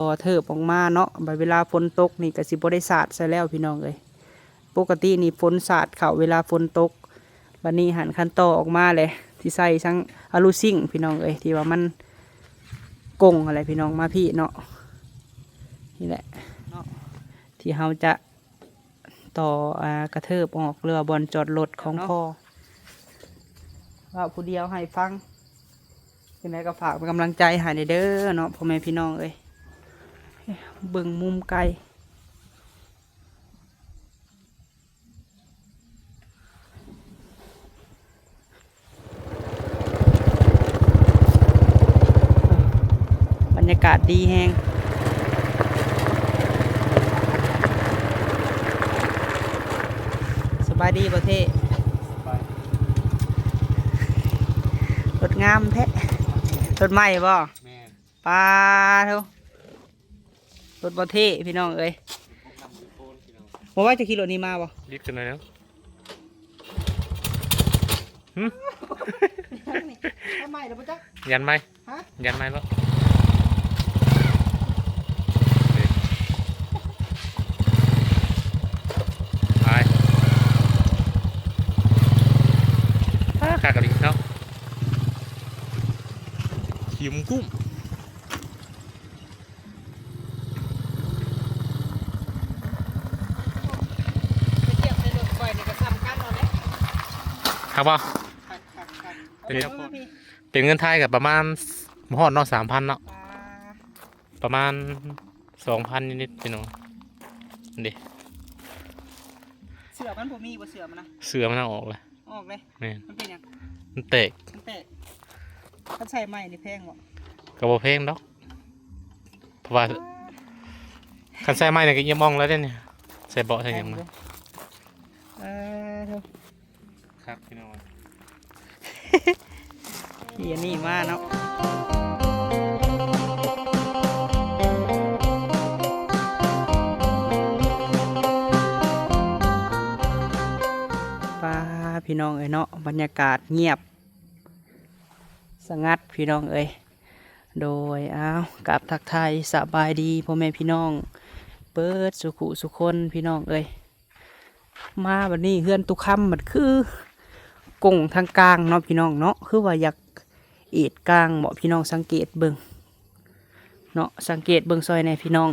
ຕໍ່ເທີບອອກມາເນາະ. ບັດເວລາຝົນຕົກນີ້ກໍຊິບໍ່ໄດ້ສາດໃສ່ແລ້ວພີ່ນ້ອງເອີຍ. ປົກກະຕິນີ້ຝົນສາດເຂົ້າເວລາຝົນຕົກ, ບັດນີ້ຫັ້ນຄັນຕໍ່ອອກມາແຫຼະ ຊິໃສ່ສັງອາລູຊິງພີ່ນ້ອງເອີຍ ທີ່ວ່າມັນກົງຫັ້ນແຫຼະພີ່ນ້ອງ. ມາພີ້ເນາະ, ນີ້ແຫຼະເນາະ ທີ່ເຮົາຈະ ຕໍ່ ອ່າ ກະເທີບອອກ ຫຼືວ່າບ່ອນຈອດລົດຂອງພໍ່. ເວົ້າຜູ້ດຽວໃຫ້ຟັງ, ຈັ່ງໃດກໍຝາກເປັນກຳລັງໃຈໃຫ້ແດ່ເດີເນາະ ພໍ່ແມ່ພີ່ນ້ອງເອີຍ. ເບິ່ງມຸມໄກ. ບັນຍາກາດດີແຮງ. ສະບາຍດີບໍ່ເທ່? ສະບາຍ. ລົດງາມແທ້. ລົດໃໝ່ບໍ່? ແມ່ນ. ປາໂທ້ ລົດບໍ່ເທ່ພີ່ນ້ອງເອີຍ. ບໍ່ວ່າຈະຂີ່ລົດນີ້ມາບໍ່? ດິບຈັງໄດເນາະ. ຫຶ? ເອົາໃໝ່ແລ້ວບໍ່ຈັກ? ຢັນໃໝ່. ຮະ? ຢັນໃໝ່ແລ້ວ. ໄປ. ປາ ຄັກອີ່ຫຼີເນາະ. ຂີ້ມກຸ້ມ. ໄປທຽບໃສ່ລົດຂ້ອຍນີ້ກໍສ່ຳກັນເອົາເດ້. ຄັກບໍ່? ຄັກໆໆ. ເປັນ ເອົາມາພີ່ ເປັນເງິນໄທກໍປະມານ ບໍ່ຮອດເນາະ ສາມພັນເນາະ. ປາ ປະມານສອງພັນນິດໆ ພີ່ນ້ອງ. ນີ້ເດ້ ເສື້ອມັນບໍ່ມີບໍ່? ເສື້ອມັນນະ? ເສື້ອມັນເອົາອອກແລ້ວ. ອອກເດ້. ແມ່ນ. ມັນເປັນຫຍັງ? ມັນແຕກ. ມັນແຕກ. ຄັນໃສ່ໃໝ່ນີ້ແພງບໍ່? ກໍບໍ່ແພງດອກ ເພາະວ່າ ອ່າ ຄັນໃສ່ໃໝ່ນີ້ກໍຢ້ຽມອ່ອງແລ້ວເດ້ນີ້ ໃສ່ເບາະໃສ່ຫຍັງມາ. ເອີ ຄັກພີ່ນ້ອງ. ມີອັນນີ້ມາເນາະ. ປາ ພີ່ນ້ອງເອີຍເນາະ, ບັນຍາກາດງຽບສະຫງັດພີ່ນ້ອງເອີຍ. ໂດຍ ອ້າວ ກາບທັກທາຍສະບາຍດີພໍ່ແມ່ພີ່ນ້ອງເບິດສູ່ຜູ້ສູ່ຄົນ ພີ່ນ້ອງເອີຍ. ມາບັດນີ້ເຮືອນຕຸຄຳບັດຄືກົງທາງກາງເນາະ ພີ່ນ້ອງເນາະ, ຄືວ່າຢາກເອດກາງເບາະ ພີ່ນ້ອງ ສັງເກດເບິ່ງເນາະ, ສັງເກດເບິ່ງຊ່ອຍແດ່ ພີ່ນ້ອງ.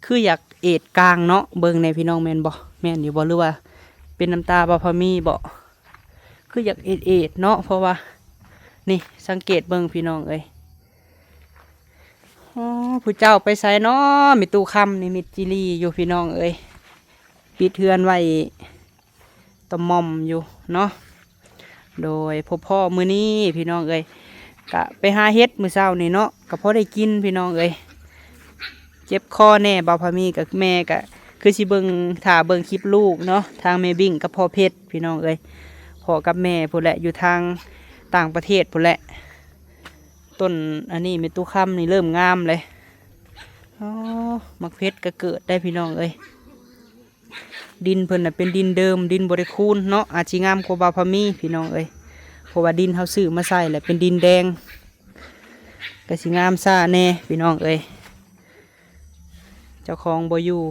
ຄືຢາກເອດກາງເນາະ, ເບິ່ງແດ່ພີ່ນ້ອງ ແມ່ນບໍ່? ແມ່ນຢູ່ບໍ່? ຫຼືວ່າເປັນນ້ຳຕາບ່າວພາມີບໍ່? ຄືຢາກເອດໆເນາະ, ເພາະວ່າ ນີ້ ສັງເກດເບິ່ງພີ່ນ້ອງເອີຍ. ໂອ້ ຜູ້ເຈົ້າໄປໃສເນາະ? ມີຕູ້ຄຳນິມິດຈີລີຢູ່ພີ່ນ້ອງເອີຍ, ປິດເຮືອນໄວ້ ຕະໝ່ອມຢູ່ເນາະ. ໂດຍ ພົບພໍ້ມື້ນີ້ພີ່ນ້ອງເອີຍ, ກະໄປຫາເຫັດມື້ເຊົ້ານີ້ເນາະ, ກະພໍໄດ້ກິນພີ່ນ້ອງເອີຍ. ເຈັບຄໍແດ່ ບ່າວພາມີກັບແມ່ກະຄືຊິເບິ່ງ ຖ້າເບິ່ງຄລິບລູກເນາະ, ທາງແມ່ບິ້ງກັບພໍ່ເພັດພີ່ນ້ອງເອີຍ, ພໍ່ກັບແມ່ພຸ້ນແຫຼະ ຢູ່ທາງຕ່າງປະເທດພຸ້ນແຫຼະ. ຕົ້ນອັນນີ້ແມ່ຕູ້ຄຳນີ້ເລີ່ມງາມເລີຍ. ອໍ ໝາກເຜັດກະເກີດໄດ້ພີ່ນ້ອງເອີຍ. ດິນເພິ່ນນະເປັນດິນເດີມ, ດິນບໍ່ໄດ້ຄູນເນາະ, ອາດຊິງາມກວ່າບ່າວພາມີພີ່ນ້ອງເອີຍ, ເພາະວ່າດິນເຮົາຊື້ມາໃສ່ແລ້ວເປັນດິນແດງ, ກະຊິງາມຊ້າແດ່ພີ່ນ້ອງເອີຍ. ເຈົ້າຂອງບໍ່ຢູ່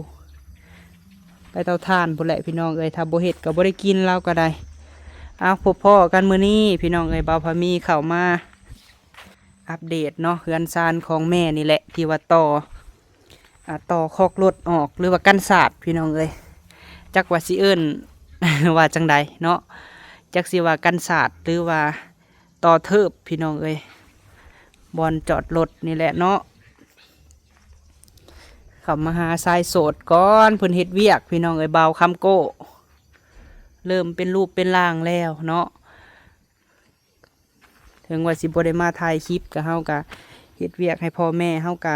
ໄປເຕົາຖ່ານພຸ້ນແຫຼະພີ່ນ້ອງເອີຍ, ຖ້າບໍ່ເຮັດກໍບໍ່ໄດ້ກິນ ລາວກໍໄດ້. ເອົາ ພົບພໍ້ກັນມື້ນີ້ພີ່ນ້ອງເອີຍ, ບ່າວພາມີເຂົ້າມາ ອັບເດດເນາະ ເຮືອນຊານຂອງແມ່ນີ້ແຫຼະ ທີ່ວ່າຕໍ່ ອ່າ ຕໍ່ຄອກລົດອອກ ຫຼືວ່າກັນສາດພີ່ນ້ອງເອີຍ, ຈັກວ່າຊິເອີ້ນ ວ່າຈັ່ງໃດເນາະ, ຈັກຊິວ່າກັນສາດ ຫຼືວ່າຕໍ່ເທີບພີ່ນ້ອງເອີຍ, ບ່ອນຈອດລົດນີ້ແຫຼະເນາະ. ເຂົ້າມາຫາຊາຍໂສດກ່ອນ ເພິ່ນເຮັດວຽກພີ່ນ້ອງເອີຍ, ບ່າວຄຳໂກ້ ເລີ່ມເປັນຮູບເປັນຮ່າງແລ້ວເນາະ. ເຖິງວ່າຊິບໍ່ໄດ້ມາຖ່າຍຄລິບ ກະເຮົາກະເຮັດວຽກໃຫ້ພໍ່ແມ່ ເຮົາກະ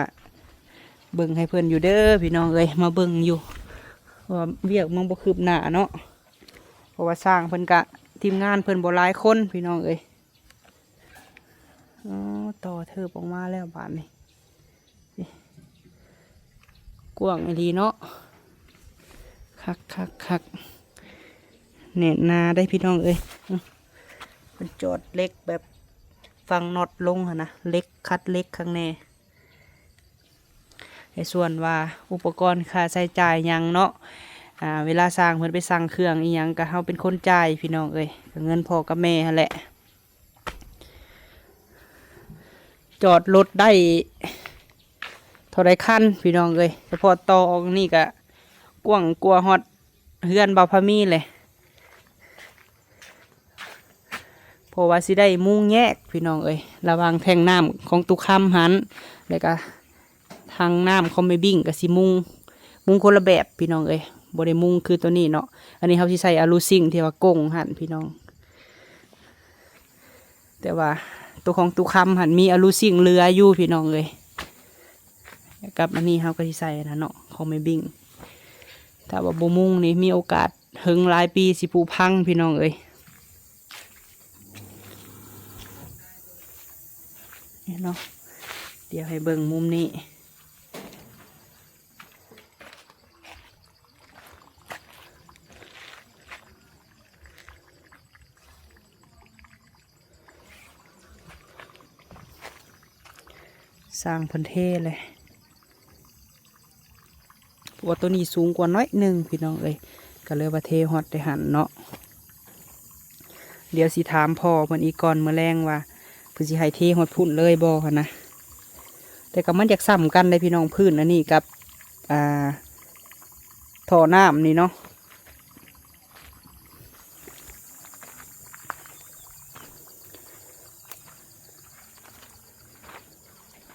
ເບິ່ງໃຫ້ເພິ່ນຢູ່ເດີພີ່ນ້ອງເອີຍ, ມາເບິ່ງຢູ່ ເພາະວ່າວຽກມັນບໍ່ຄືບໜ້າເນາະ, ເພາະວ່າຊ່າງເພິ່ນກະ ທີມງານເພິ່ນບໍ່ຫຼາຍຄົນພີ່ນ້ອງເອີຍ. ອໍ ຕໍ່ເທີບອອກມາແລ້ວບາດນີ້. ກວ້າງອີ່ຫຼີເນາະ, ຄັກໆໆ ແໜ້ນໜາໄດ໋ພີ່ນ້ອງເອີຍ. ເພິ່ນຈອດເຫຼັກແບບຝັງນັອດລົງຫັ້ນນະ, ເຫຼັກ ຂັດເຫຼັກຂ້າງແນ່. ໃນສ່ວນວ່າອຸປະກອນຄ່າໃຊ້ຈ່າຍຫຍັງເນາະ ອ່າ ເວລາຊ່າງເພິ່ນໄປສັ່ງເຄື່ອງອີ່ຫຍັງ ກໍເຮົາເປັນຄົນຈ່າຍພີ່ນ້ອງເອີຍ ກໍເງິນພໍ່ກັບແມ່ຫັ້ນແຫຼະ. ຈອດລົດໄດ້ເທົ່າໃດຄັນພີ່ນ້ອງເອີຍ ສະເພາະຕໍ່ອອກນີ້ກະກວ້າງກວ່າຮອດເຮືອນບ່າວພາມີແຫຼະ ເພາະວ່າຊິໄດ້ມຸງແຍກພີ່ນ້ອງເອີຍ ລະຫວ່າງແທງນ້ຳຂອງຕຸຄຳຫັ້ນ ແລ້ວກະ ຖັງນ້ຳຂອງແມ່ບິ້ງກໍຊິມຸງ ມຸງຄົນລະແບບພີ່ນ້ອງເອີຍ ບໍ່ໄດ້ມຸງຄືໂຕນີ້ເນາະ. ອັນນີ້ເຮົາຊິໃສ່ອາລູຊິງທີ່ວ່າກົງຫັ້ນພີ່ນ້ອງ ແຕ່ວ່າໂຕຂອງຕຸຄຳຫັ້ນມີອາລູຊິງເຫຼືອຢູ່ພີ່ນ້ອງເອີຍ. ກັບອັນນີ້ເຮົາກໍຊິໃສ່ອັນນັ້ນເນາະ ຂອງແມ່ບິ້ງ ຖ້າວ່າບໍ່ມຸງນີ້ມີໂອກາດເຫິງຫຼາຍປີຊິຜຸພັງພີ່ນ້ອງເອີຍ. ນີ້ເນາະ ດຽວໃຫ້ເບິ່ງມຸມນີ້ ຊ່າງເພິ່ນເທແຫຼະ. ເພາະວ່າໂຕນີ້ສູງກວ່າໜ້ອຍໜຶ່ງພີ່ນ້ອງເອີຍ ກໍເລີຍວ່າເທຮອດໄດ້ຫັ້ນເນາະ. ດຽວຊິຖາມພໍ່ເພິ່ນອີກກ່ອນມື້ແລງວ່າເພິ່ນຊິໃຫ້ເທຮອດພຸ້ນເລີຍບໍ່ຫັ້ນນະ ແຕ່ກໍມັນຢາກສ່ຳກັນເດ້ພີ່ນ້ອງ ພື້ນອັນນີ້ກັບ ອ່າ ທໍ່ນ້ຳນີ້ເນາະ.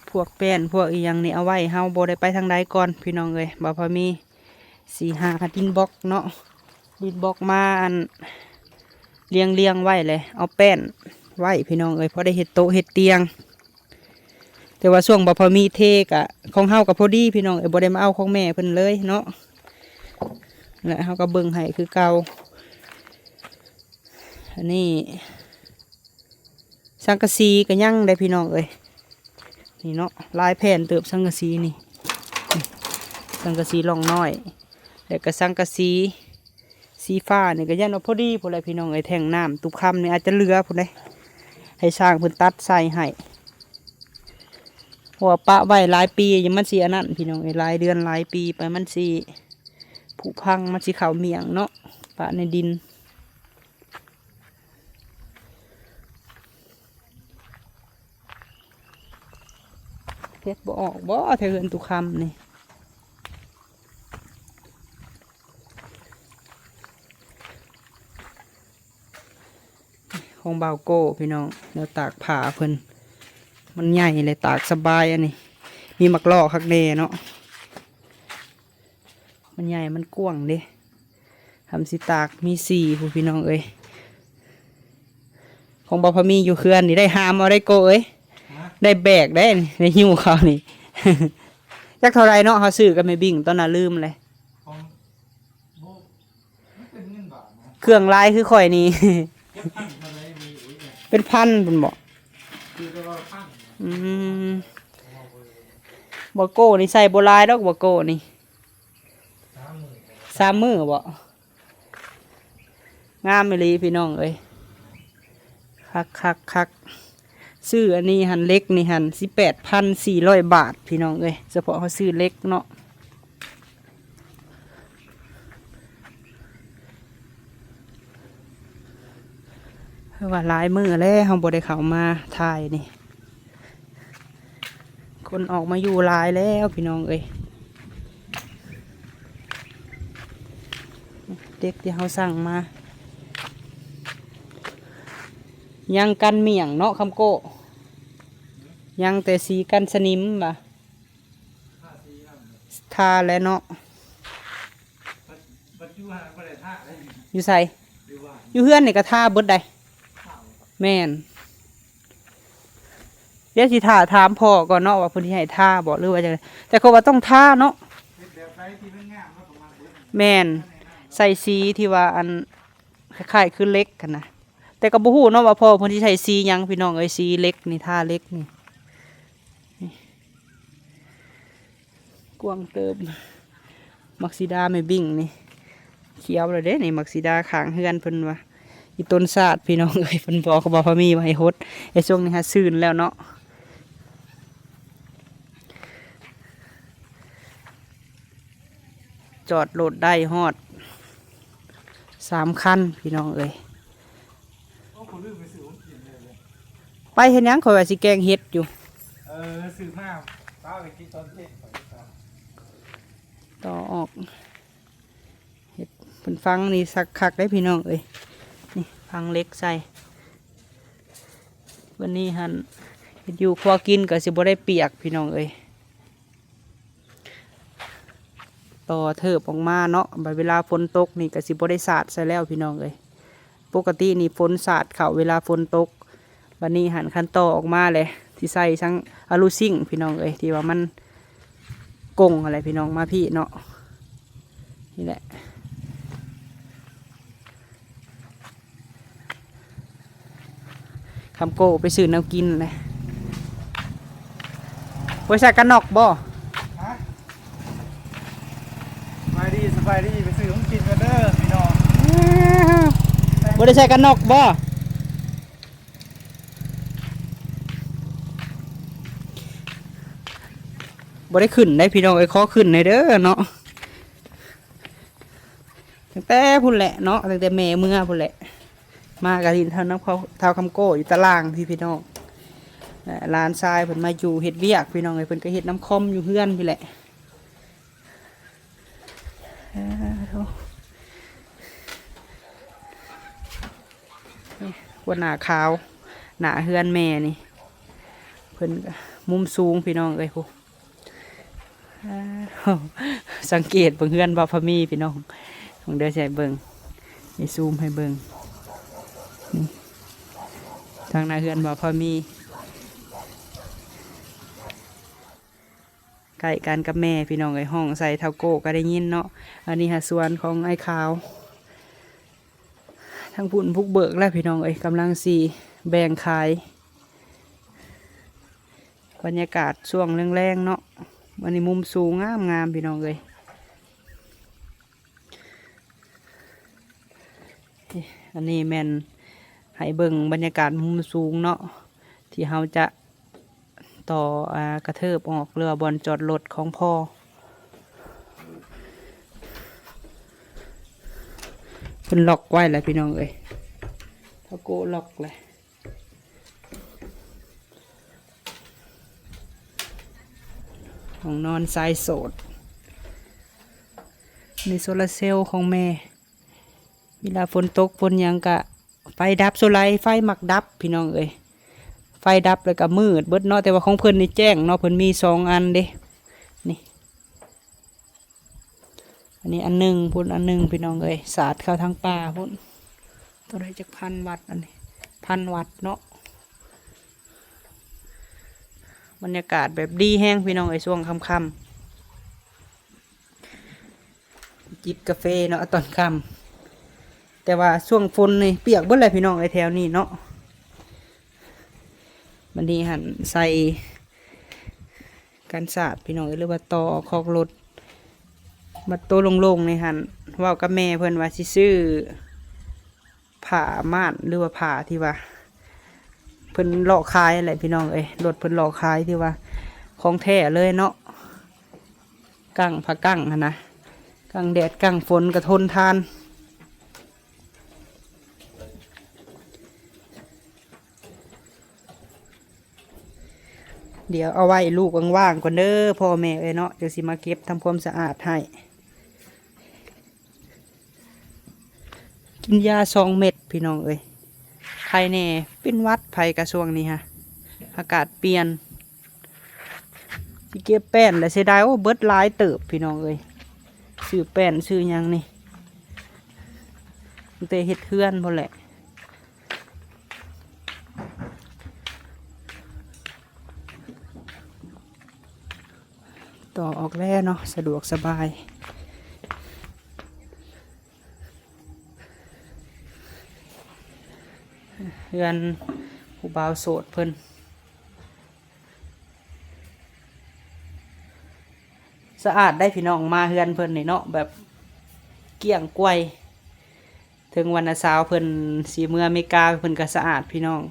ພວກແປ້ນພວກອີ່ຫຍັງນີ້ເອົາໄວ້ ເຮົາບໍ່ໄດ້ໄປທາງໃດກ່ອນພີ່ນ້ອງເອີຍ. ບ່າວພາມີຊິຫາດິນບລັອກເນາະ ດິນບລັອກມາອັນລຽງໆໄວ້ແຫຼະ ເອົາແປ້ນໄວ້ພີ່ນ້ອງເອີຍ ພໍໄດ້ເຮັດໂຕະເຮັດຕຽງ. ແຕ່ວ່າຊ່ວງບ່າວພາມີເທກະ ຂອງເຮົາກະພໍດີພີ່ນ້ອງເອີຍ ບໍ່ໄດ້ມາເອົາຂອງແມ່ເພິ່ນເລີຍເນາະ ແລະເຮົາກະເບິ່ງໃຫ້ຄືເກົ່າ. ອັນນີ້ສັງກະສີກະຍັງໄດ໋ພີ່ນ້ອງເອີຍ ນີ້ເນາະ ຫຼາຍແຜ່ນເຕີບສັງກະສີນີ້ ສັງກະສີລ່ອງນ້ອຍ ແລະກະສັງກະສີ ສີຟ້ານີ້ກໍຢ້ານວ່າພໍດີພຸ້ນແຫຼະພີ່ນ້ອງເອີຍ ແທງນ້ຳຕຸຄຳນີ້ອາດຈະເຫຼືອພຸ້ນເດ້ ໃຫ້ຊ່າງເພິ່ນຕັດໃສ່ໃຫ້ ເພາະວ່າປະໄວ້ຫຼາຍປີ ມັນຊິອັນນັ້ນພີ່ນ້ອງເອີຍ ຫຼາຍເດືອນຫຼາຍປີໄປ ມັນຊິຜຸພັງ ມັນຊິເຂົ້າໝ້ຽງເນາະ ປະໃນດິນ. ເຮັດບໍ່ອອກບໍ່ແຖວເຮືອນຕຸຄຳນີ້ ຂອງບ່າວໂກ້ພີ່ນ້ອງ ແນວຕາກຜ້າເພິ່ນ ມັນໃຫຍ່ແລະຕາກສະບາຍ. ອັນນີ້ມີໝາກລໍ້ຄັກແນ່ເນາະ ມັນໃຫຍ່ມັນກວ້າງເດ້ ທຳຊິຕາກມີສີ່ຜູ້ພີ່ນ້ອງເອີຍ. ຂອງບ່າວພາມີຢູ່ເຮືອນນີ້ໄດ້ຫາມເອົາໄດ້ໂກເອີຍ ຮະ? ໄດ້ແບກໄດ້ນີ້ ໄດ້ຫິ້ວເຂົ້ານີ້ ຈັກເທົ່າໃດເນາະ ເຮົາຊື້ກັບແມ່ບິ້ງຕອນນັ້ນລືມເລີຍ. ຂອງ ບໍ່ ມັນເປັນເງິນບາດນະ ເຄື່ອງຫຼາຍຄືຂ້ອຍນີ້ ເຈັດພັນເທົ່າໃດມີອີກນະ ເປັນພັນພຸ້ນບໍ? ຄືແຕ່ວ່າພັນນະ ອືມ ບໍ່ໂກນີ້ໃສ່ບໍ່ຫຼາຍດອກ ບໍ່ໂກນີ້ ສາມມື້ ສາມມື້ບໍ? ງາມອີ່ຫຼີພີ່ນ້ອງເອີຍ ຄັກໆໆ. ຊື້ອັນນີ້ຫັ້ນ ເຫຼັກນີ້ຫັ້ນ ສິບແປດພັນສີ່ຮ້ອຍບາດພີ່ນ້ອງເອີຍ ສະເພາະເຮົາຊື້ເຫຼັກເນາະ. ຄືວ່າຫຼາຍມື້ແລ້ວເຮົາບໍ່ໄດ້ເຂົ້າມາຖ່າຍນີ້ ຄົນອອກມາຢູ່ຫຼາຍແລ້ວພີ່ນ້ອງເອີຍ. ເຫຼັກທີ່ເຮົາສັ່ງມາ ຍັງກັນໝ້ຽງເນາະ ຄຳໂກ້ ຍັງແຕ່ສີກັນສະໜິມວ່າ ທາແລ້ວເນາະ. ຢູ່ໃສ? ຢູ່ເຮືອນນີ້ກໍທາເບິດໃດ໋. ແມ່ນ ດຽວຊິຖ້າຖາມພໍ່ກ່ອນເນາະ ວ່າເພິ່ນຊິໃຫ້ທາບໍ່ ຫຼືວ່າຈັ່ງໃດ ແຕ່ຂ້ອຍວ່າຕ້ອງທາເນາະ. ເຮັດແບບໃດທີ່ມັນງາມ ເຮົາກໍມັກເບິດ. ແມ່ນ ໃສ່ສີທີ່ວ່າອັນຄ້າຍໆຄືເຫຼັກຫັ້ນນະ ແຕ່ກໍບໍ່ຮູ້ເນາະວ່າພໍ່ເພິ່ນຊິໃສ່ສີຫຍັງ ພີ່ນ້ອງເອີຍ. ສີເຫຼັກນີ້ ທາເຫຼັກນີ້ ກວ້າງເຕີບ. ໝາກສີດາແມ່ບິ້ງນີ້ ຂຽວແລ້ວເດ້ນີ້ ໝາກສີດາຂ້າງເຮືອນເພິ່ນວ່າ ອີຕົ້ນຊາດພີ່ນ້ອງເອີຍ ເພິ່ນບອກກັບບ່າວພາມີວ່າໃຫ້ຫົດ ແຕ່ຊ່ວງນີ້ຫາຊື່ນແລ້ວເນາະ. ຈອດລົດໄດ້ຮອດສາມຄັນພີ່ນ້ອງເອີຍ. ໂອ້ ຂ້ອຍລືມໄປຊື້ຂອງກິນເລີຍ. ໄປເຮັດຫຍັງ? ຂ້ອຍວ່າຊິແກງເຫັດຢູ່. ເອີ ຊື້ມາ ປ້າໄປກິນຕອນເຢັນ. ຕໍ່ອອກ ເຮັດເພິ່ນຝັງນີ້ສັກຄັກເດ້ພີ່ນ້ອງເອີຍ. ນີ້ຝັງເຫຼັກໃສ່. ວັນນີ້ຫັ້ນເຮັດຢູ່ຄົວກິນກໍຊິບໍ່ໄດ້ປຽກພີ່ນ້ອງເອີຍ. ຕໍ່ເທີບອອກມາເນາະ, ບັດເວລາຝົນຕົກນີ້ກໍຊິບໍ່ໄດ້ສາດໃສ່ແລ້ວພີ່ນ້ອງເອີຍ. ປົກກະຕິນີ້ຝົນສາດເຂົ້າເວລາຝົນຕົກ, ບັດນີ້ຫັ້ນຄັນຕໍ່ອອກມາແຫຼະ ຊິໃສ່ສັງອາລູຊິງພີ່ນ້ອງເອີຍ ທີ່ວ່າມັນກົງຫັ້ນແຫຼະພີ່ນ້ອງ. ມາພີ້ເນາະ, ນີ້ແຫຼະ. ຄຳໂກ້ໄປຊື້ແນວກິນແຫຼະ. ບໍ່ໄດ້ໃສ່ກັນນອກບໍ່? ຮະ? ສະບາຍດີ ສະບາຍດີ ໄປຊື້ຂອງກິນກັນເດີພີ່ນ້ອງ. ບໍ່ໄດ້ໃສ່ກັນນອກບໍ່? ບໍ່ໄດ້ຂຶ້ນໄດ໋ພີ່ນ້ອງເອີຍ, ຂໍຂຶ້ນແດ່ເດີເນາະ. ຕັ້ງແຕ່ພຸ້ນແຫຼະເນາະ, ຕັ້ງແຕ່ແມ່ເມືອພຸ້ນແຫຼະ. ມາກະຫຼິ້ນເທົ່ານຳເຂົາ ທ້າວຄຳໂກ້ຢູ່ຕາລ່າງພີ້ພີ່ນ້ອງ. ເອີ ຫຼານຊາຍເພິ່ນມາຢູ່ເຮັດວຽກພີ່ນ້ອງເອີຍ, ເພິ່ນກໍເຮັດນຳຄອມຢູ່ເຮືອນພີ້ແຫຼະ. ເອີ ໂທ້ ນີ້ ຫົວໜ້າຂາວ ໜ້າເຮືອນແມ່ນີ້ ເພິ່ນກໍມຸມສູງພີ່ນ້ອງເອີຍ. ພຸ້ນ ເອີ ສັງເກດເບິ່ງເຮືອນບ່າວພາມີພີ່ນ້ອງ. ເບິ່ງເດີ ຊິໃຫ້ເບິ່ງ ຊິຊູມໃຫ້ເບິ່ງ. ນີ້ ທາງໜ້າເຮືອນບ່າວພາມີ ໃກ້ກັນກັບແມ່ພີ່ນ້ອງເອີຍ. ຮ້ອງໃສ່ທ້າວໂກ້ກໍໄດ້ຍິນເນາະ. ອັນນີ້ຫາສວນຂອງອ້າຍຂາວ ທາງພຸ້ນບຸກເບີກແລ້ວພີ່ນ້ອງເອີຍ, ກຳລັງຊິແບ່ງຂາຍ. ບັນຍາກາດຊ່ວງແລງໆເນາະ, ອັນນີ້ມຸມສູງງາມໆພີ່ນ້ອງເອີຍ. ອັນນີ້ແມ່ນໃຫ້ເບິ່ງບັນຍາກາດມຸມສູງເນາະ ທີ່ເຮົາຈະ ຕໍ່ ອາ ກະເທີບອອກ ຫຼືວ່າບ່ອນຈອດລົດຂອງພໍ່. ເພິ່ນລັອກໄວ້ແລ້ວພີ່ນ້ອງເອີຍ, ທາໂກລັອກແລ້ວ. ຫ້ອງນອນຊາຍໂສດ, ມີໂຊລາເຊວຂອງແມ່. ເວລາຝົນຕົກຝົນຫຍັງກະໄຟດັບ, ສ່ວນຫຼາຍໄຟມັກດັບພີ່ນ້ອງເອີຍ. ໄຟດັບແລ້ວກະມືດເບິດເນາະ, ແຕ່ວ່າຂອງເພິ່ນນີ້ແຈ້ງເນາະ, ເພິ່ນມີສອງອັນເດ້. ນີ້ ອັນນີ້ອັນໜຶ່ງ, ພຸ້ນອັນໜຶ່ງພີ່ນ້ອງເອີຍ, ສາດເຂົ້າທາງປ່າພຸ້ນ. ເທົ່າໃດຈັກພັນວັດ? ອັນນີ້ພັນວັດເນາະ. ບັນຍາກາດແບບດີແຮງພີ່ນ້ອງເອີຍ, ຊ່ວງຄ່ຳໆ. ຈິບກາເຟເນາະຕອນຄ່ຳ, ແຕ່ວ່າຊ່ວງຝົນນີ້ປຽກເບິດແຫຼະພີ່ນ້ອງເອີຍ ແຖວນີ້ເນາະ. ບັດນີ້ຫັ້ນໃສ່ກັນສາດພີ່ນ້ອງເອີຍ ຫຼືວ່າຕໍ່ຄອກລົດ. ບັດໂຕໂລ່ງໆນີ້ຫັ້ນ ເວົ້າກັບແມ່ເພິ່ນວ່າຊິຊື້ ຜ້າມ່ານ ຫຼືວ່າຜ້າທີ່ວ່າເພິ່ນເລາະຂາຍຫັ້ນແຫຼະພີ່ນ້ອງເອີຍ, ລົດເພິ່ນເລາະຂາຍທີ່ວ່າຂອງແທ້ເລີຍເນາະ, ກັ້ງ ຜ້າກັ້ງຫັ້ນນະ, ກັງແດດກັງຝົນກໍທົນທານ. ດຽວເອົາໄວ້ລູກວ່າງໆກ່ອນເດີພໍ່ແມ່ເອີຍເນາະ, ຈັ່ງຊິມາເກັບທຳຄວາມສະອາດໃຫ້. ກິນຢາສອງເມັດພີ່ນ້ອງເອີຍ, ໄຄແດ່ ເປັນຫວັດໃຜກະຊ່ວງນີ້ຫະ, ອາກາດປ່ຽນ. ຊິເກັບແປ້ນແຫຼະ ເສຍດາຍ, ໂອ້ ເບິດຫຼາຍເຕີບພີ່ນ້ອງເອີຍ, ຊື້ແປ້ນຊື້ຫຍັງນີ້ ຕັ້ງແຕ່ເຮັດເຮືອນພຸ້ນແຫຼະ. ຕໍ່ອອກແລ້ວເນາະ, ສະດວກສະບາຍ. ເຮືອນຜູ້ບ່າວໂສດເພິ່ນ ສະອາດໄດ໋ພີ່ນ້ອງ, ມາເຮືອນເພິ່ນນີ້ເນາະ ແບບກ້ຽງກວາຍ. ເຖິງວ່ານ້າສາວເພິ່ນຊິເມືອາເມລິກາ ເພິ່ນກໍສະອາດພີ່ນ້ອງ,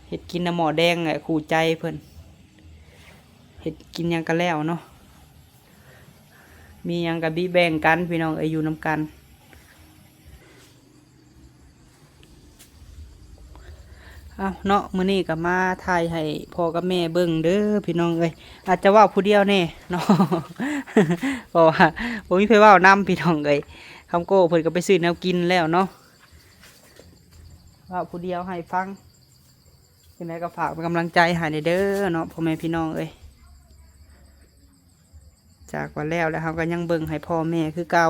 ເຮັດກິນນຳໝໍ້ແດງແຫຼະ ຄູ່ໃຈເພິ່ນ, ເຮັດກິນຫຍັງກໍແລ້ວເນາະ. ມີຫຍັງກໍບິແບ່ງກັນພີ່ນ້ອງເອີຍ ຢູ່ນຳກັນ. ເອົາເນາະ ມື້ນີ້ກໍມາຖ່າຍໃຫ້ພໍ່ກັບແມ່ເບິ່ງເດີພີ່ນ້ອງເອີຍ. ອາດຈະເວົ້າຜູ້ດຽວແດ່ເນາະ ເພາະວ່າບໍ່ມີໃຜເວົ້ານຳພີ່ນ້ອງເອີຍ. ຄຳໂກ້ເພິ່ນກໍໄປຊື້ແນວກິນແລ້ວເນາະ. ເວົ້າຜູ້ດຽວໃຫ້ຟັງ. ຈັ່ງໃດກໍຝາກເປັນກຳລັງໃຈໃຫ້ແດ່ເດີເນາະ ພໍ່ແມ່ພີ່ນ້ອງເອີຍ. ຈາກວ່າແລ້ວແລ້ວ ເຮົາກໍຍັງເບິ່ງໃຫ້ພໍ່ແມ່ຄືເກົ່າ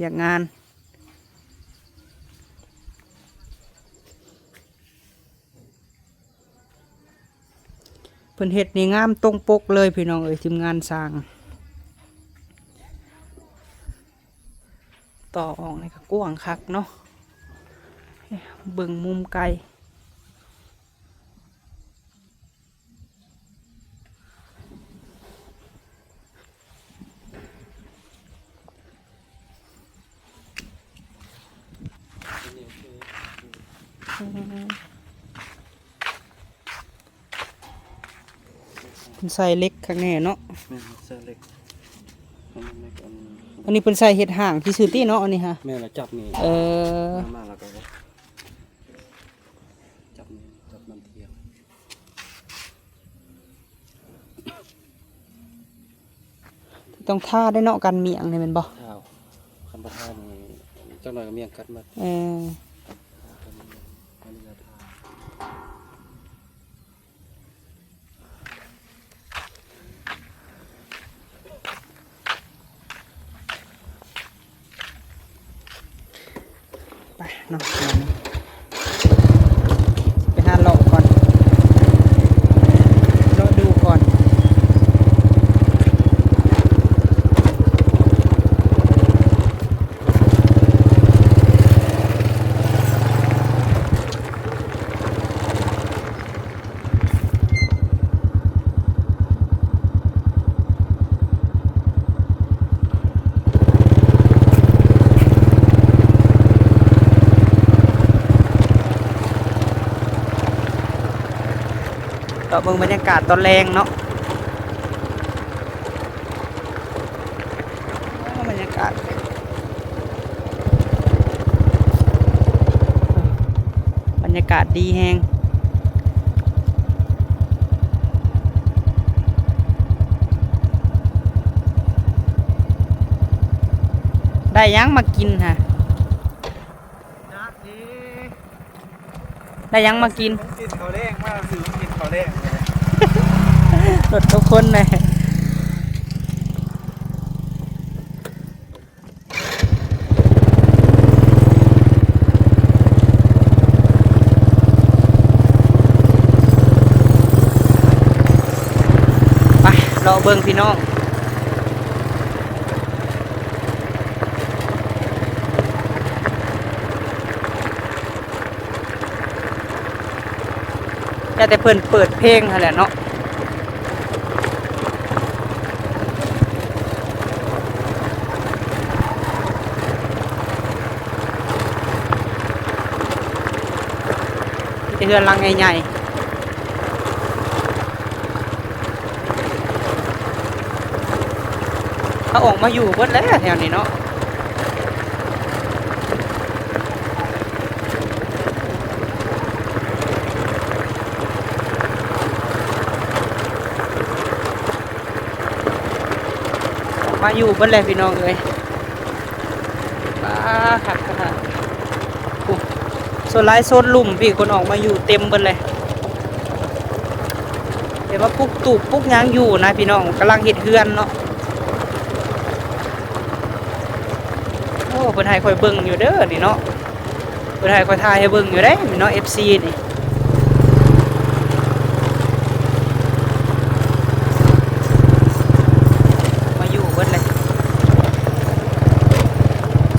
ວຽກງານ. ເພິ່ນເຮັດນີ້ງາມຕົງປົກເລີຍພີ່ນ້ອງເອີຍ ທີມງານຊ່າງ. ຕໍ່ອອກນີ້ກໍກວ້າງຄັກເນາະ ເບິ່ງມຸມໄກ. ເພິ່ນໃສ່ເຫຼັກຄັກແນ່ເນາະ. ແມ່ນ ໃສ່ເຫຼັກ. ອັນນີ້ເພິ່ນໃສ່ເຮັດຫ້າງຊື່ໆຕິເນາະ ອັນນີ້ຫະ. ແມ່ນລະ ຈັບນີ້. ເອີ ມາ ມາແລ້ວກໍຈັບນີ້ ຈັບມັນທຽງ. ຕ້ອງທາໄດ້ເນາະ ກັນໝ້ຽງນີ້ແມ່ນບໍ່? ທາ ຄັນບໍ່ທານີ້ ຈັກໜ້ອຍກໍໝ້ຽງກັດໝົດ. ເອີ ອັນນີ້ກໍທາ. ໄປເນາະ ໄປຫາເລາະກ່ອນ ເລາະດູກ່ອນ. ເລາະເບິ່ງບັນຍາກາດຕອນແລງເນາະ. ບັນຍາກາດ ບັນຍາກາດດີແຮງ. ໄດ້ຫຍັງມາກິນຫະ? ໄດ້ຫຍັງມາກິນ? ກິນເຂົ້າແລງ ມາຊື້ກິນເຂົ້າແລງ. ລົດທຸກຄົນເລີຍ. ໄປ ເລາະເບິ່ງພີ່ນ້ອງ. ແຕ່ເພິ່ນເປີດເພງຫັ້ນແຫຼະເນາະ. ມີແຕ່ເຮືອນຫຼັງໃຫຍ່ໆ. ເຂົາອອກມາຢູ່ເບິດແລ້ວແຖວນີ້ເນາະ. ມາຢູ່ເບິດແລ້ວພີ່ນ້ອງເອີຍ. ປາ ຄັກຂະໜາດ. ໂອ້ ສ່ວນຫຼາຍໂຊນລຸ່ມພີ້ ຄົນອອກມາຢູ່ເຕັມເບິດເລີຍ. ແຕ່ວ່າປຸກຕູບປຸກຫຍັງຢູ່ນະພີ່ນ້ອງ ກຳລັງເຮັດເຮືອນເນາະ. ໂອ້ ເພິ່ນໃຫ້ຂ້ອຍເບິ່ງຢູ່ເດີນີ້ເນາະ. ເພິ່ນໃຫ້ຂ້ອຍຖ່າຍໃຫ້ເບິ່ງຢູ່ເດ້ເນາະ ເອັຟຊີ ນີ້. ມາຢູ່ເບິດເລີຍ.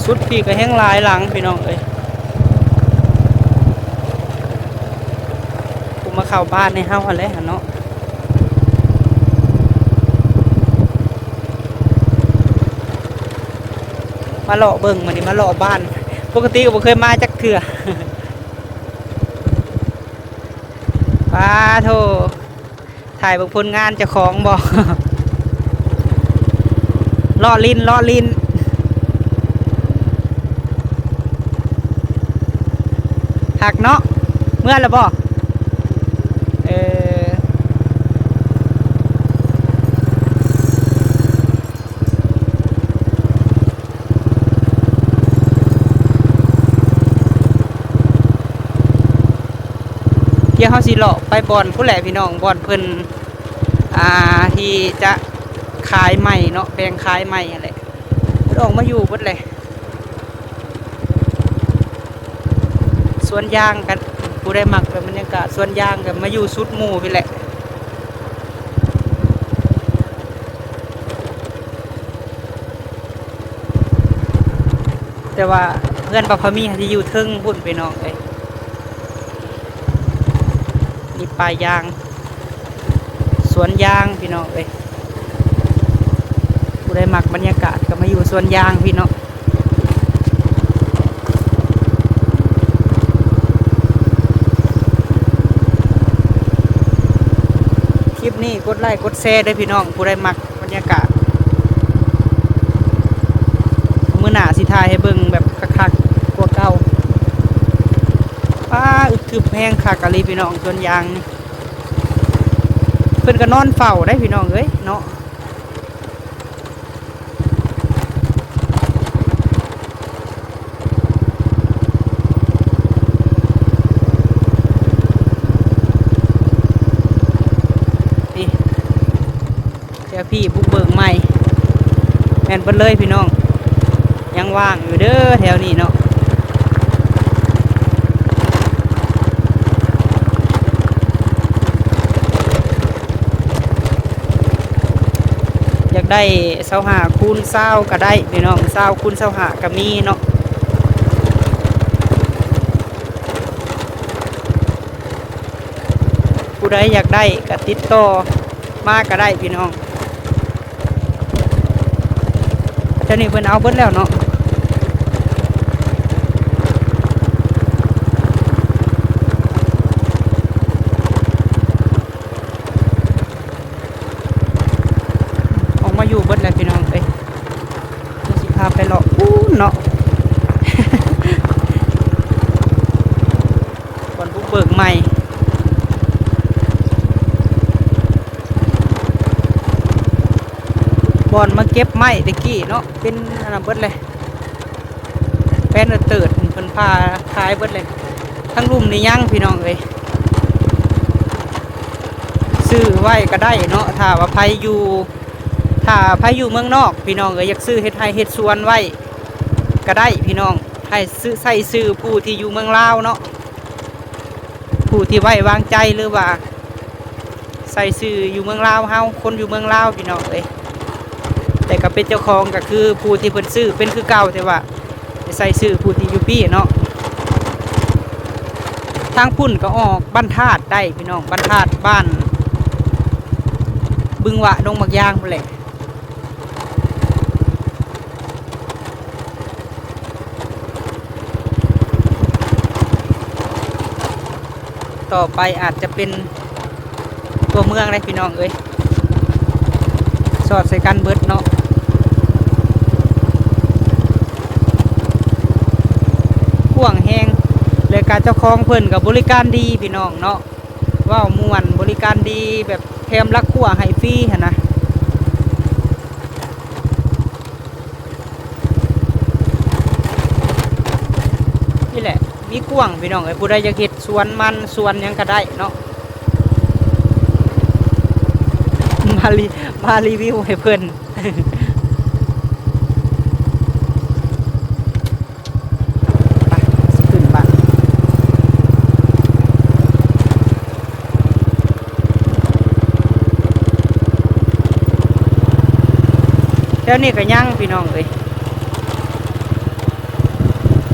ສຸດພີ້ກໍແຮ່ງຫຼາຍຫຼັງພີ່ນ້ອງເອີຍ. ຜູ້ມາເຂົ້າບ້ານໃຫ້ເຮົາຫັ້ນແຫຼະເນາະ. ມາເລາະເບິ່ງ ມື້ນີ້ມາເລາະບ້ານ ປົກກະຕິກໍບໍ່ເຄີຍມາຈັກເທື່ອ. ປາໂທ້ ຖ່າຍເບິ່ງຜົນງານເຈົ້າຂອງບໍ? ເລາະຫຼິ້ນ ເລາະຫຼິ້ນ ຄັກເນາະ. ເມືອແລ້ວບໍ່? ເອີ ດຽວເຮົາຊິເລາະໄປບ່ອນພຸ້ນແຫຼະພີ່ນ້ອງ ບ່ອນເພິ່ນ ອ່າ ທີ່ຈະຂາຍໃໝ່ເນາະ ແບ່ງຂາຍໃໝ່ຫັ້ນແຫຼະ ເພິ່ນອອກມາຢູ່ເບິດແຫຼະ. ສວນຢາງກັນ ຜູ້ໃດມັກແບບບັນຍາກາດສວນຢາງກໍມາຢູ່ສຸດໝູ່ພຸ້ນແຫຼະ. ແຕ່ວ່າເຮືອນປາພາມີຫັ້ນຊິຢູ່ເທິງພຸ້ນພີ່ນ້ອງເອີຍ. ມີປ່າຢາງ ສວນຢາງພີ່ນ້ອງເອີຍ. ຜູ້ໃດມັກບັນຍາກາດກໍມາຢູ່ສວນຢາງພີ້ເນາະ. ຄລິບນີ້ກົດໄລ້ກົດແຊເດີ້ພີ່ນ້ອງ ຜູ້ໃດມັກບັນຍາກາດ. ມື້ໜ້າຊິຖ່າຍໃຫ້ເບິ່ງແບບຄັກໆກວ່າເກົ່າ. ປ້າ ອຶດທຶບແຮງຄັກອີ່ຫຼີພີ່ນ້ອງ ສວນຢາງນີ້. ເພິ່ນກໍນອນເຝົ້າໄດ໋ພີ່ນ້ອງເອີຍເນາະ. ນີ້ ແຖວພີ້ບຸກເບີກໃໝ່ ແມ່ນເບິດເລີຍພີ່ນ້ອງ. ຍັງວ່າງຢູ່ເດີ້ແຖວນີ້ເນາະ. ຢາກໄດ້ຊາວຫ້າຄູນຊາວກໍໄດ້ພີ່ນ້ອງ ຊາວຄູນຊາວຫ້າກໍມີເນາະ. ຜູ້ໃດຢາກໄດ້ກໍຕິດຕໍ່ມາກໍໄດ້ພີ່ນ້ອງ. ແຖວນີ້ເພິ່ນເອົາເບິດແລ້ວເນາະ. ອອກມາຢູ່ເບິດແລ້ວພີ່ນ້ອງເອີຍ. ດຽວຊິພາໄປເລາະພຸ້ນເນາະ ບ່ອນບຸກເບີກໃໝ່ ບ່ອນມາເກັບໄມ້ແຕ່ກີ້ເນາະ ເປັນອັນນັ້ນເບິດເລີຍ. ແປນເຕີດ ເພິ່ນພາຂາຍເບິດເລີຍ. ທາງລຸ່ມນີ້ຍັງພີ່ນ້ອງເອີຍ ຊື້ໄວ້ກໍໄດ້ເນາະ. ຖ້າວ່າໃຜຢູ່ ຖ້າໃຜຢູ່ເມືອງນອກພີ່ນ້ອງເອີຍ ຢາກຊື້ເຮັດໄຮ່ເຮັດສວນໄວ້ກໍໄດ້ພີ່ນ້ອງ. ໃຫ້ຊື່ ໃຊ້ຊື່ຜູ້ທີ່ຢູ່ເມືອງລາວເນາະ ຜູ້ທີ່ໄວ້ວາງໃຈ ຫຼືວ່າ ໃສ່ຊື່ຢູ່ເມືອງລາວເຮົາ ຄົນຢູ່ເມືອງລາວພີ່ນ້ອງເອີຍ. ແຕ່ກໍເປັນເຈົ້າຂອງກໍຄືຜູ້ທີ່ເພິ່ນຊື້ເປັນຄືເກົ່າ ແຕ່ວ່າໃສ່ຊື່ຜູ້ທີ່ຢູ່ພີ້ເນາະ. ທາງພຸ້ນກໍອອກບ້ານທາດໄດ້ພີ່ນ້ອງ ບ້ານທາດ ບ້ານບຶງຫວາ ດົງໝາກຢາງພຸ້ນແຫຼະ. ຕໍ່ໄປອາດຈະເປັນຕົວເມືອງເດ້ພີ່ນ້ອງເອີຍ ສອດໃສ່ກັນເບິດເນາະ. ກວ້າງແຮງ ແລະກະເຈົ້າຂອງເພິ່ນກໍບໍລິການດີພີ່ນ້ອງເນາະ. ເວົ້າມ່ວນ ບໍລິການດີ ແບບແຖມລັກຂົ້ວໃຫ້ຟຣີຫັ້ນນະ. ນີ້ແຫຼະ ມີກວ້າງພີ່ນ້ອງເອີຍ ຜູ້ໃດຢາກເຮັດສວນມັນ ສວນຫຍັງກໍໄດ້ເນາະ. ມາຣີ ມາຣີວິວໃຫ້ເພິ່ນ. ໄປ ຊິຂຶ້ນບ້ານ ແຖວນີ້ກໍຍັງພີ່ນ້ອງເອີຍ.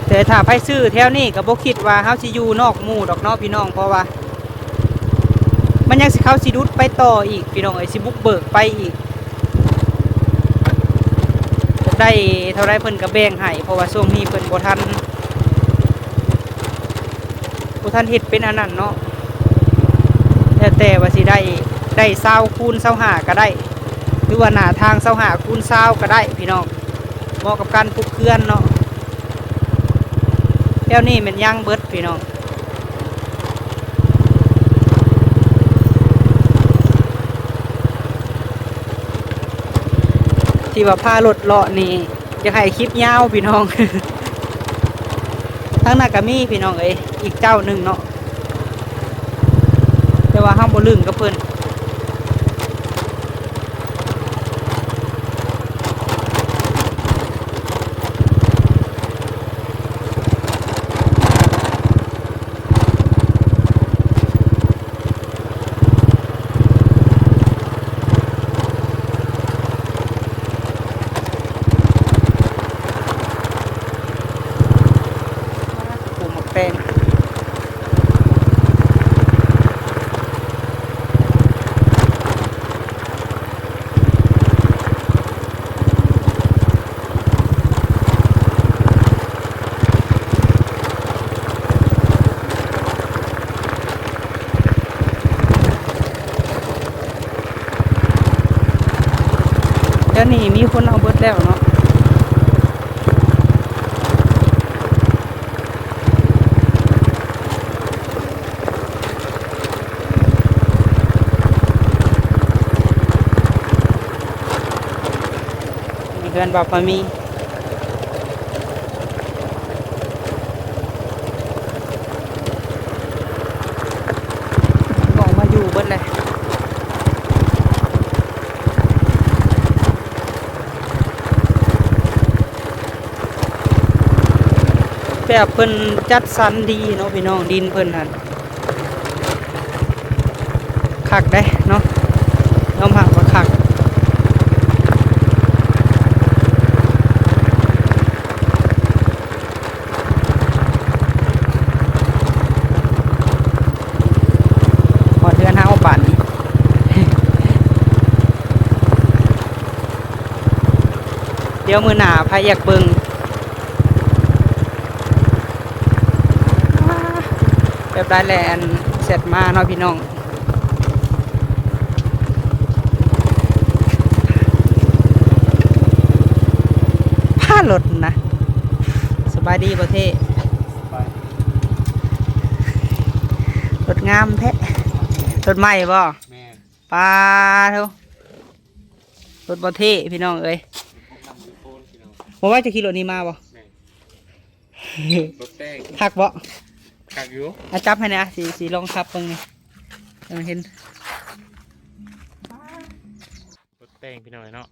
ແຕ່ຖ້າໃຜຊື້ແຖວນີ້ກໍບໍ່ຄິດວ່າເຮົາຊິຢູ່ນອກໝູ່ດອກເນາະພີ່ນ້ອງ ເພາະວ່າ ມັນຍັງຊິ ເຂົາຊິດຸດໄປຕໍ່ອີກພີ່ນ້ອງເອີຍ ຊິບຸກເບີກໄປອີກ. ໄດ້ເທົ່າໃດເພິ່ນກໍແບ່ງໃຫ້ ເພາະວ່າຊ່ວງນີ້ເພິ່ນບໍ່ທັນ ບໍ່ທັນເຮັດເປັນອັນນັ້ນເນາະ. ແລ້ວແຕ່ວ່າຊິໄດ້ ໄດ້ຊາວຄູນຊາວຫ້າກໍໄດ້ ຫຼືວ່າໜ້າທາງຊາວຫ້າຄູນຊາວກໍໄດ້ພີ່ນ້ອງ ເໝາະກັບການປຸກເຮືອນເນາະ. ແຖວນີ້ແມ່ນຍາງເບິດພີ່ນ້ອງ ທີ່ວ່າພາລົດເລາະນີ້ ຢາກໃຫ້ຄລິບຍາວພີ່ນ້ອງ. ທາງນັ້ນກໍມີພີ່ນ້ອງເອີຍ ອີກເຈົ້າໜຶ່ງເນາະ ແຕ່ວ່າເຮົາບໍ່ລຶ້ງກັບເພິ່ນ. ປູກໝາກແຕງ. ດຽວນີ້ມີຄົນເອົາເບິດແລ້ວເນາະ. ເຮືອນບ່າວພາມີ ອອກມາຢູ່ເບິດເລີຍ. ແບບເພິ່ນຈັດສັນດີເນາະພີ່ນ້ອງ ດິນເພິ່ນຫັ້ນຄັກເດ້ເນາະ ຍອມຮັບວ່າຄັກ. ຮອດເຮືອນເຮົາບາດນີ້ ດຽວມື້ໜ້າໃຜຢາກເບິ່ງ ແບບໃດແຫຼະ ອັນແຊັດມາເນາະພີ່ນ້ອງ. ພາລົດນະ ສະບາຍດີບໍ່ເທ່? ລົດງາມແທ້ ລົດໃໝ່ບໍ່? ແມ່ນ. ປາໂທ ລົດບໍ່ເທ່ພີ່ນ້ອງເອີຍ. ບໍ່ວ່າຈະຂີ່ລົດນີ້ມາບໍ່? ແມ່ນ. ລົດແຕ່ງ ຄັກບໍ່? ຄັກຢູ່. ອາ ຈັບໃຫ້ແດ່ ຊິ ຊິລອງຂັບເບິ່ງນີ້ ໃຫ້ມັນເຫັນ. ລົດແຕ່ງພີ່ນ້ອງເອີຍເນາະ.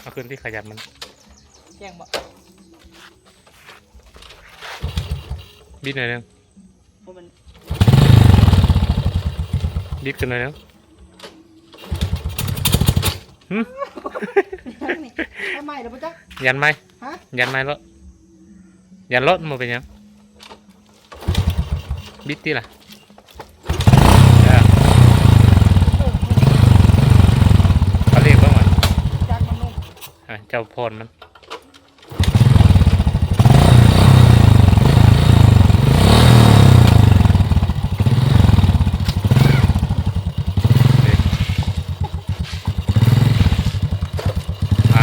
ເອົາຂຶ້ນທີ່ຂະຫຍັບມັນ ແຈ້ງບໍ່? ບິດໜ້ອຍໜຶ່ງ ບໍ່ແມ່ນ ບິດຂຶ້ນໜ້ອຍໜຶ່ງ. ຫຶ? ເອົາໃໝ່ແລ້ວບໍ່ຈັກ ຢັນໃໝ່. ຮະ? ຢັນໃໝ່ໂລດ ຢັນໂລດ ບໍ່ເປັນຫຍັງ. ບິດຕິລະ ເອີ ເອົາເລກເບິ່ງວ່າ ຈັກມັນນຸ່ມ ອ່ະ ເຈົ້າຜ່ອນມັນ. ໄປ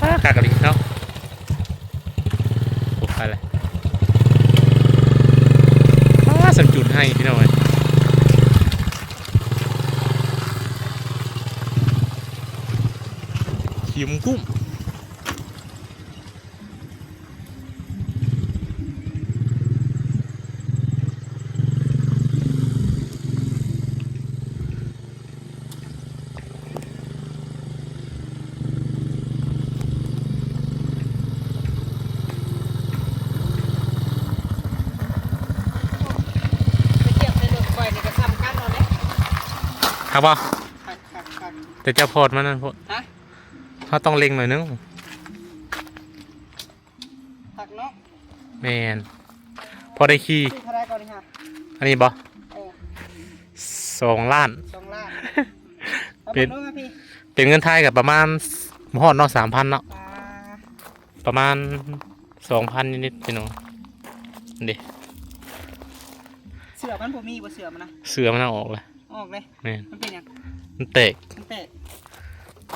ອາ ຄັກອີ່ຫຼີເນາະ. ໂອ້ ໄປແລ້ວ ອ້າ ສ່ຳຈູດໄຮ່ພີ່ນ້ອງເອີຍ ຂີ້ຫຸ້ມກຸ້ມ. ໄປທຽບໃສ່ລົດຂ້ອຍນີ້ກໍສ່ຳກັນເນາະເດ້. ຄັກບໍ່? ຄັກໆໆ. ແຕ່ເຈົ້າຜ່ອນມັນນັ້ນໂພດ. ຮະ? ເຮົາຕ້ອງເລັ່ງໜ້ອຍໜຶ່ງ. ຄັກເນາະ. ແມ່ນ ພໍໄດ້ຂີ່. ຊື້ເທົ່າໃດກ່ອນນີ້ຮະ? ອັນນີ້ບໍ່? ເອີ ສອງລ້ານ. ສອງລ້ານ. ເອົາ ເປັນ ເບິ່ງດູມາພີ່ ເປັນເງິນໄທກໍປະມານ ບໍ່ຮອດເນາະ ສາມພັນເນາະ. ປາ ປະມານສອງພັນນິດໆ ພີ່ນ້ອງ. ນີ້ເດ້ ເສື້ອ ມັນບໍ່ມີບໍ່ເສື້ອມັນນະ? ເສື້ອມັນເອົາອອກແລ້ວ. ອອກເລີຍ? ແມ່ນ. ມັນເປັນຫຍັງ? ມັນແຕກ. ມັນແຕກ.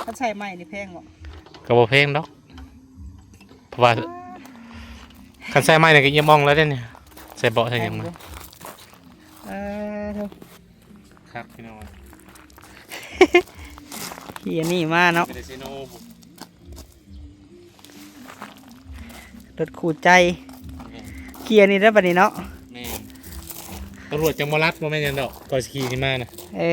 ຄັນໃສ່ໃໝ່ນີ້ແພງບໍ່? ກໍບໍ່ແພງດອກ ເພາະວ່າ ອ່າ ຄັນໃສ່ໃໝ່ນີ້ກໍຢ້ຽມອ່ອງແລ້ວເດ້ນີ້ ໃສ່ເບາະໃສ່ຫຍັງມາ. ເອີ ຄັກພີ່ນ້ອງ. ຂີ່ອັນນີ້ມາເນາະ ໄປເດເຊໂນພຸ້ນ ລົດຄູ່ໃຈ. ແມ່ນ. ຂີ່ອັນນີ້ໄດ້ບັດນີ້ເນາະ. ແມ່ນ. ຕຳຫຼວດຈັ່ງບໍ່ລັດ ບໍ່ແມ່ນຫຍັງດອກ ກໍຊິຂີ່ນີ້ມານະ. ເອີ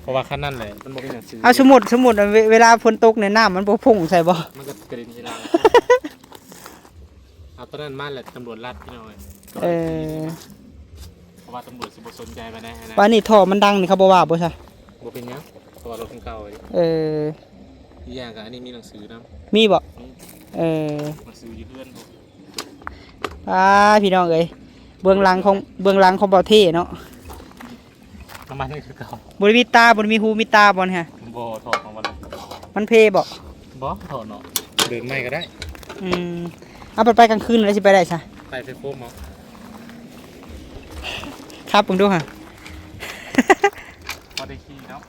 ເພາະວ່າຄັນນັ້ນແຫຼະ ມັນບໍ່ເປັນຫຍັງຊື່. ເອົາ ສົມມຸດ ສົມມຸດ ເວ ເວລາຝົນຕົກນີ້ ນ້ຳມັນບໍ່ພຸ້ງໃສ່ບໍ່? ມັນກໍກະເດັນທີ່ຫຼັງ. ເອົາຕອນນັ້ນມາແຫຼະ ຕຳຫຼວດລັດພີ່ນ້ອງເອີຍ. ເອີ ເພາະວ່າຕຳຫຼວດຊິບໍ່ສົນໃຈປານໃດຫັ້ນນະ. ບາດນີ້ທໍ່ມັນດັງນີ້ ເຂົາບໍ່ວ່າບໍ່ຊະ? ບໍ່ເປັນຫຍັງ ເພາະວ່າລົດຄັນເກົ່າເດ້. ເອີ ອີກຢ່າງກໍອັນນີ້ມີໜັງສືນຳ. ມີບໍ່? ອືມ. ເອີ ໜັງສືຢູ່ເຮືອນພຸ້ນ. ອ້າ ພີ່ນ້ອງເອີຍ ເບື້ອງຫຼັງຂອງ ເບື້ອງຫຼັງຂອງບໍ່ເທ່ເນາະ. ນ້ຳມັນຄືເກົ່າ. ບໍ່ໄດ້ມີຕາ ບໍ່ໄດ້ມີຫູມີຕາບໍ່ຫັ້ນ? ບໍ່ ຖອດອອກມາແລ້ວ. ມັນເພບໍ່? ບໍ່ ຖອດເນາະ ເດີນໃໝ່ກໍໄດ້. ອືມ ເອົາໄປ ໄປກາງຄືນແລ້ວຊິໄປໄດ້ຊະ? ໄປໄປໂຄມເອົາ. ຂັບເບິ່ງດູຫະ. ພໍໄດ້ຂີ່ເນາະ.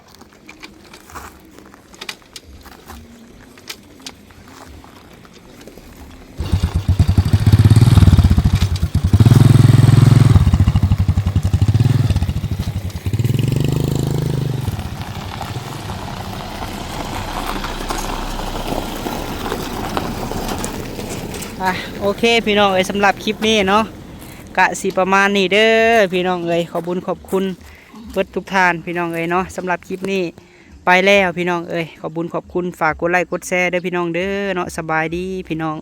ອ່ະ ໂອເຄ ພີ່ນ້ອງເອີຍ ສຳລັບຄລິບນີ້ເນາະ ກະຊິປະມານນີ້ເດີ ພີ່ນ້ອງເອີຍ. ຂອບບຸນຂອບຄຸນເບິດທຸກທ່ານ ພີ່ນ້ອງເອີຍເນາະ. ສຳລັບຄລິບນີ້ໄປແລ້ວ ພີ່ນ້ອງເອີຍ ຂອບບຸນຂອບຄຸນ. ຝາກກົດໄລກົດແຊເດີ ພີ່ນ້ອງເດີເນາະ. ສະບາຍດີ ພີ່ນ້ອງ.